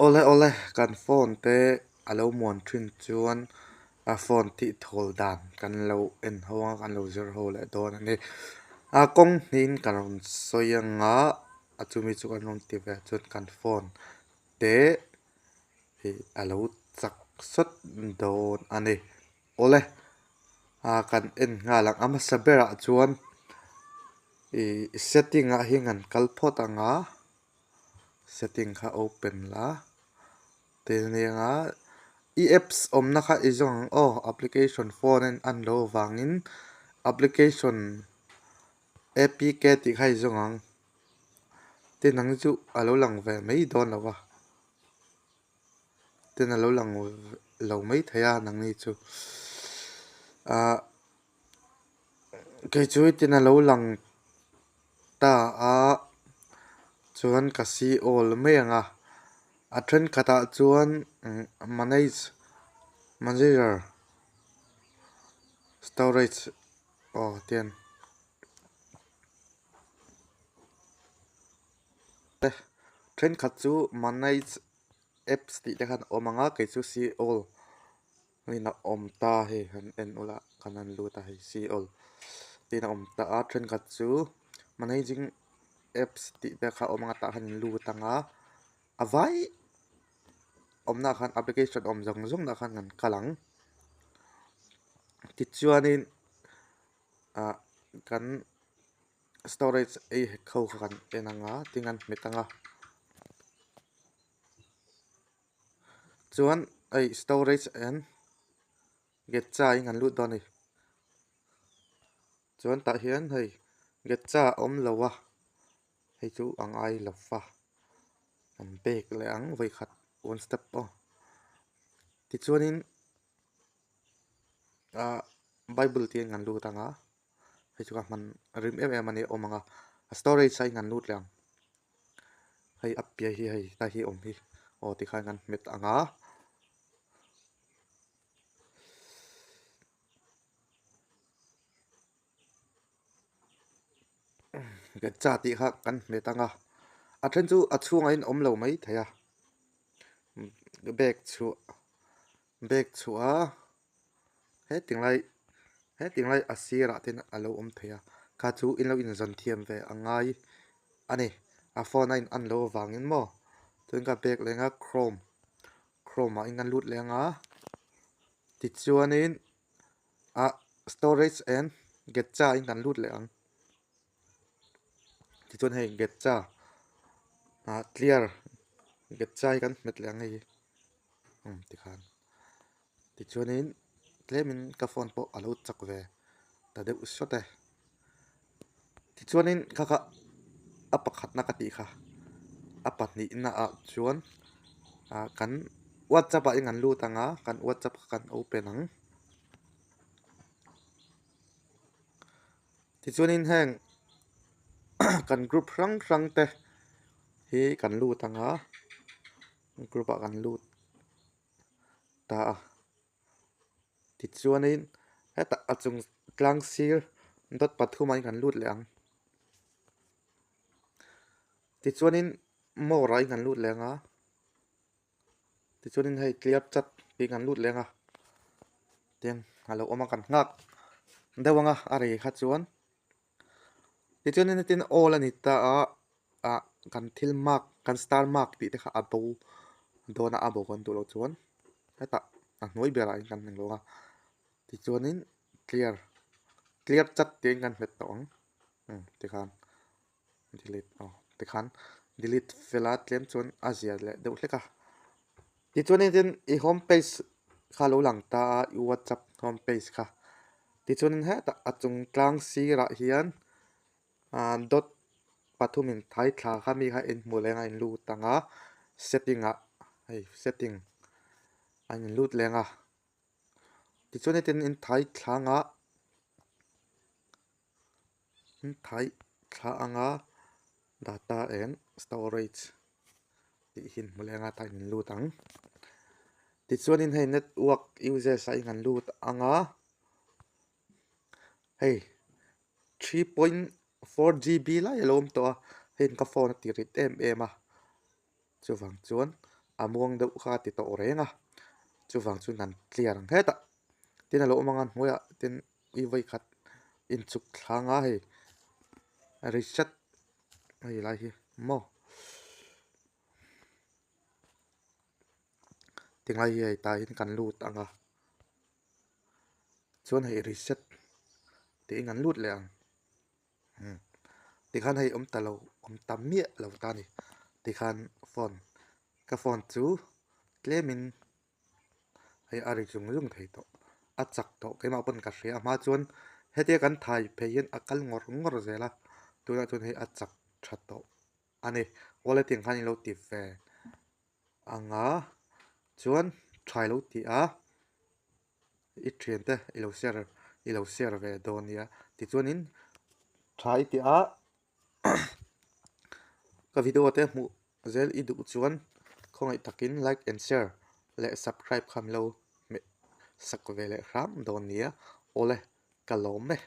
Awle awle, kan phone te a lo muan thin chuan a phone tih thawl dan kan lo en ho ang a, kan lo zir ho leh dawn a ni. A kawng hnihin kan rawn sawi ang a, a chumi chu kan rawn ti ve chuan kan phone te hi a lo chak sawt dawn a ni. Awle, kan en nghal ang. A hmasa berah chuan ih setting ah hian kan kal phawt ang a, setting kha open la tin anga i apps awmna kha i zawng ang aw application phone a in an loh avangin application apk tih kha i zawng ang tin ang chu a lo lang ve mai dawn lo va tin a lo lang lo mai thei a nangni chu ahh kei chu tin a lo lang ta a chuan ka si awl mai ang a a thenkhatah chuan manage manager storage aw tian te thenkhat chu manage apps tih te khan a awm ang a kei chu see all in a awm ta hei han en ula kan han lut a hei see all tiin a awm ta a thenkhat chu managing apps tih te kha a awm ang a tah khan in lut ang a a vai awmna ah khan application awm zawng zawng ah khan kan kal ang tichuanin ah kan storage ei hek ho kha kan en ang a tin an hmet ang a chuan hei storage and getcha in kan lut dawn a ni chuan tah hian hei getcha a awm lo a hei chu a ngai lo va an bag leh ang vawikhat one step aw tichuanin ah bible te an lut ang a. Hei chu ka hman rim em em a ni a awm ang a, a storage ah hian kan lut leh ang, hei a piah hi hei tlai hi awm hi aw tikhan kan hmet ang a. Getcha tih kha kan hmet ang a, a then chu a chhungah hian awm lo mai thei a, bag chhuah bag chhuah a. Hetiang lai hetiang lai a sirah te a lo awm thei a kha chu in lo inzawn thiam ve a ngai a ni a phone a in an loh avangin maw chuan ka bag leng a chrome chrome ah in kan lut leng a tichuanin ah storage and getcha in kan lut leh ang tichuan hei getcha ah clear getcha hi kan hmet leh ang hei hi umm tikhan. Tichuanin tlemin ka phone pawh a lo chak ve ta deuh sawt e. Tichuanin kha kha a pakhatna ka tih kha a pahnihna ah chuan ah kan whatsapp ah eng an lut ang a kan whatsapp kha kan open ang. Tichuanin heng kan group hrang hrang te hi kan lut ang a group ah kan lut. ta a tichuanin hetah a chung tlang sir dawt pathumah hian kan lut leh ang tichuanin more ah hian kan lut leh ang a tichuanin hei clear chat tih kan lut leh ang a tiang a lo awm a kan nghak deuh ang a a rei kha chuan. Tichuanin hetin all a ni ta a ah kan thil mark kan star mark tih te kha a bo dawn a a bo kan duh loh chuan hetah a hnuai berah hian kan englo a tichuanin clear clear chat tiin kan hmet tawh ang umm tikhan delete aw tikhan delete fel a tlem chuan a zia leh deuh hlek a tichuanin tin i home page kha lo lang ta a i whatsapp home page kha. Tichuanin hetah a chung tlang sirah hian ah dot pathumin thai thla kha mi kha inhmuh leng a inlut ang a setting ah hei setting a inlut leng a tichuan hetin in thai thla ang a in thai thla ang a data and storage tih hi inhmu leng a tah in lut ang tichuanin hei network uses ah in kan lut ang a hei 3.4 gb lai a lo awm tawh a hei ka phone a ti rit em em a chuvang chuan A muang deuh kha a ti tawh reng a, chuvang chuan kan clear ang hetah. Tin a lo awm ang a hnuaiah tin i vawi khat inchuk thlang a hei reset hei lai hi maw tinglai hi hei tah hian kan lut ang a chuan hei reset tiin kan lut leh ang. Umm tikhan hei awm ta lo awm ta miah lo ta a ni tikhan phone ka phone chu tlemin hei a ri zung zung thei tawh a chak tawh keimah pawn ka hria a hma chuan hetia kan thai phei hian a kal ngawr ngawr zel a tunah chuan hei a chak tha tawh a ni wallet ang khan ilo ti ve ang a chuan tha ilo ti a. I thiante i lo share i lo share ve dawn nia tichuanin tha i tih a ka video te hmuh zel i duh chuan khawngaih takin like and share leh subscribe kha min lo hmeh sak ve leh hram dawn nia awle ka lawm e.